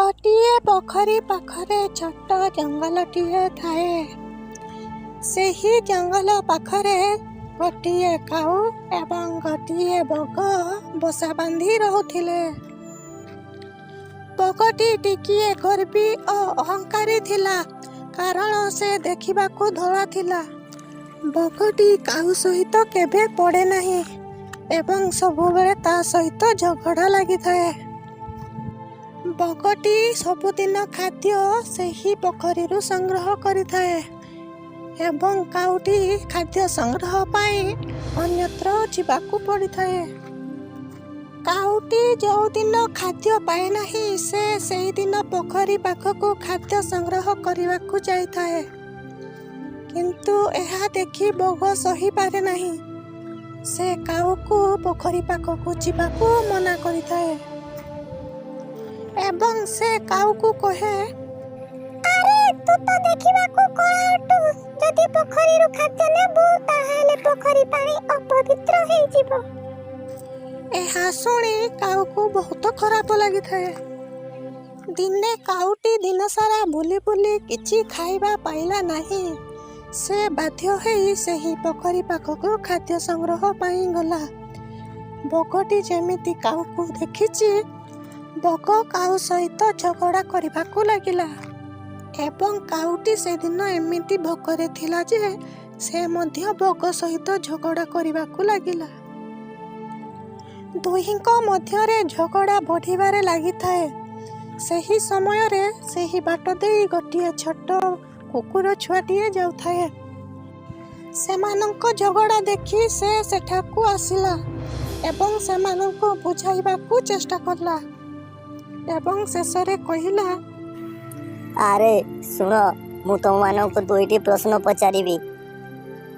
ଗୋଟିଏ ପୋଖରୀ ପାଖରେ ଛୋଟ ଜଙ୍ଗଲଟିଏ ଥାଏ। ସେହି ଜଙ୍ଗଲ ପାଖରେ ଗୋଟିଏ କାଉ ଏବଂ ଗୋଟିଏ ବଗ ବସା ବାନ୍ଧି ରହୁଥିଲେ। ବଗଟି ଟିକିଏ ଗର୍ବୀ ଓ ଅହଙ୍କାରୀ ଥିଲା, କାରଣ ସେ ଦେଖିବାକୁ ଧଳା ଥିଲା। ବଗଟି କାଉ ସହିତ କେବେ ପଡ଼େ ନାହିଁ ଏବଂ ସବୁବେଳେ ତା ସହିତ ଝଗଡ଼ା ଲାଗିଥାଏ। ବଗଟି ସବୁଦିନ ଖାଦ୍ୟ ସେହି ପୋଖରୀରୁ ସଂଗ୍ରହ କରିଥାଏ ଏବଂ କାଉଟି ଖାଦ୍ୟ ସଂଗ୍ରହ ପାଇଁ ଅନ୍ୟତ୍ର ଯିବାକୁ ପଡ଼ିଥାଏ। କାଉଟି ଯେଉଁଦିନ ଖାଦ୍ୟ ପାଏ ନାହିଁ, ସେ ସେହିଦିନ ପୋଖରୀ ପାଖକୁ ଖାଦ୍ୟ ସଂଗ୍ରହ କରିବାକୁ ଯାଇଥାଏ। କିନ୍ତୁ ଏହା ଦେଖି ବଗ ସହିପାରେ ନାହିଁ। ସେ କାଉକୁ ପୋଖରୀ ପାଖକୁ ଯିବାକୁ ମନା କରିଥାଏ ଏବଂ ସେ କାଉକୁ କହେ, "ଆରେ, ତୁ ତ ଦେଖିବାକୁ କଳା ଅଟୁ। ଯଦି ପୋଖରୀରୁ ଖାଦ୍ୟ ନେବୁ, ତାହେଲେ ପୋଖରୀ ପାଣି ଅପବିତ୍ର ହେଇଯିବ।" ଏହା ଶୁଣି କାଉକୁ ବହୁତ ଖରାପ ଲାଗିଥାଏ। ଦିନେ କାଉଟି ଦିନସାରା ବୁଲି ବୁଲି କିଛି ଖାଇବା ପାଇଲା ନାହିଁ। ସେ ବାଧ୍ୟ ହେଇ ସେହି ପୋଖରୀ ପାଖକୁ ଖାଦ୍ୟ ସଂଗ୍ରହ ପାଇଁ ଗଲା। ବଗଟି ଯେମିତି କାଉକୁ ଦେଖିଛି, ବଗ କାଉ ସହିତ ଝଗଡ଼ା କରିବାକୁ ଲାଗିଲା ଏବଂ କାଉଟି ସେଦିନ ଏମିତି ଭୋକରେ ଥିଲା ଯେ ସେ ମଧ୍ୟ ବଗ ସହିତ ଝଗଡ଼ା କରିବାକୁ ଲାଗିଲା। ଦୁହିଁଙ୍କ ମଧ୍ୟରେ ଝଗଡ଼ା ବଢ଼ିବାରେ ଲାଗିଥାଏ। ସେହି ସମୟରେ ସେହି ବାଟ ଦେଇ ଗୋଟିଏ ଛୋଟ କୁକୁର ଛୁଆଟିଏ ଯାଉଥାଏ। ସେମାନଙ୍କ ଝଗଡ଼ା ଦେଖି ସେ ସେଠାକୁ ଆସିଲା ଏବଂ ସେମାନଙ୍କୁ ବୁଝାଇବାକୁ ଚେଷ୍ଟା କଲା ଏବଂ ଶେଷରେ କହିଲା, ଆରେ ଶୁଣ, ମୁଁ ତୁମମାନଙ୍କୁ ଦୁଇଟି ପ୍ରଶ୍ନ ପଚାରିବି।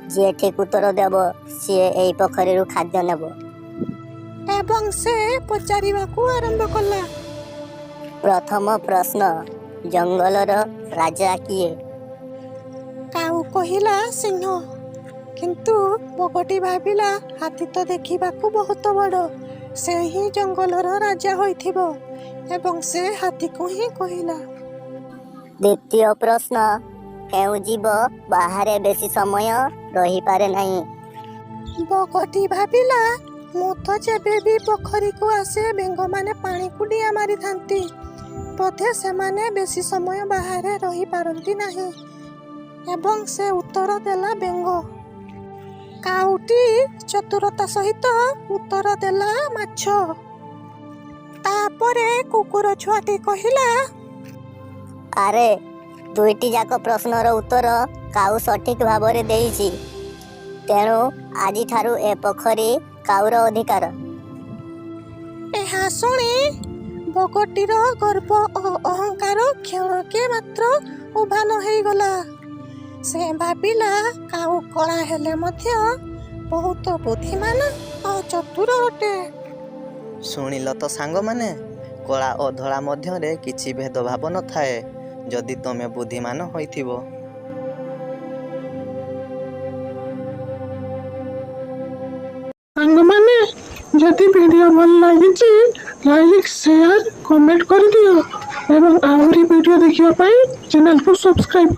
ଯିଏ ଠିକ ଉତ୍ତର ଦେବ, ସିଏ ଏହି ପୋଖରୀରୁ ଖାଦ୍ୟ ନେବ। ଏବଂ ସେ ପଚାରିବାକୁ ଆରମ୍ଭ କଲା। ପ୍ରଥମ ପ୍ରଶ୍ନ, ଜଙ୍ଗଲର ରାଜା କିଏ? କାଉ କହିଲା, "ସିଂହ।" କିନ୍ତୁ ବଗଟି ଭାବିଲା, ହାତୀ ତ ଦେଖିବାକୁ ବହୁତ ବଡ଼, ସେ ହିଁ ଜଙ୍ଗଲର ରାଜା ହୋଇଥିବ ଏବଂ ସେ ହାତୀକୁ ହିଁ କହିଲା। ଦ୍ୱିତୀୟ ପ୍ରଶ୍ନ, କେଉଁ ଜୀବ ବାହାରେ ବେଶୀ ସମୟ ରହିପାରେ ନାହିଁ? ବଗଟି ଭାବିଲା, ମୁଁ ତ ଯେବେ ବି ପୋଖରୀକୁ ଆସେ, ବେଙ୍ଗମାନେ ପାଣିକୁ ଡିଆଁ ମାରିଥାନ୍ତି। ବୋଧେ ସେମାନେ ବେଶୀ ସମୟ ବାହାରେ ରହିପାରନ୍ତି ନାହିଁ ଏବଂ ସେ ଉତ୍ତର ଦେଲା, ବେଙ୍ଗ। କାଉଟି ଚତୁରତା ସହିତ ଉତ୍ତର ଦେଲା, ମାଛ। ତାପରେ କୁକୁର ଛୁଆଟି କହିଲା, ଆରେ, ଦୁଇଟି ଯାକ ପ୍ରଶ୍ନର ଉତ୍ତର କାଉ ସଠିକ ଭାବରେ ଦେଇଛି। ତେଣୁ ଆଜିଠାରୁ ଏ ପୋଖରୀ କାଉର ଅଧିକାର। ଏହା ଶୁଣି ବଗଟିର ଗର୍ବ ଓ ଅହଙ୍କାର କ୍ଷଣକେ ମାତ୍ର ଉଭାନ ହେଇଗଲା। ସେ ଭାବିଲା, କାଉ କଳା ହେଲେ ମଧ୍ୟ ବହୁତ ବୁଦ୍ଧିମାନ ଓ ଚତୁର ଅଟେ। ଶୁଣିଲ ତ ସାଙ୍ଗମାନେ, କଳା ଓ ଧଳା ମଧ୍ୟରେ କିଛି ଭେଦଭାବ ନଥାଏ, ଯଦି ତମେ ବୁଦ୍ଧିମାନ ହୋଇଥିବ। ସାଙ୍ଗମାନେ, ଯଦି ଭିଡ଼ିଓ ଭଲ ଲାଗିଛି, ଲାଇକ୍, ସେୟାର, କମେଣ୍ଟ କରିଦିଅ ଏବଂ ଆହୁରି ଭିଡ଼ିଓ ଦେଖିବା ପାଇଁ ଚ୍ୟାନେଲକୁ ସବସ୍କ୍ରାଇବ୍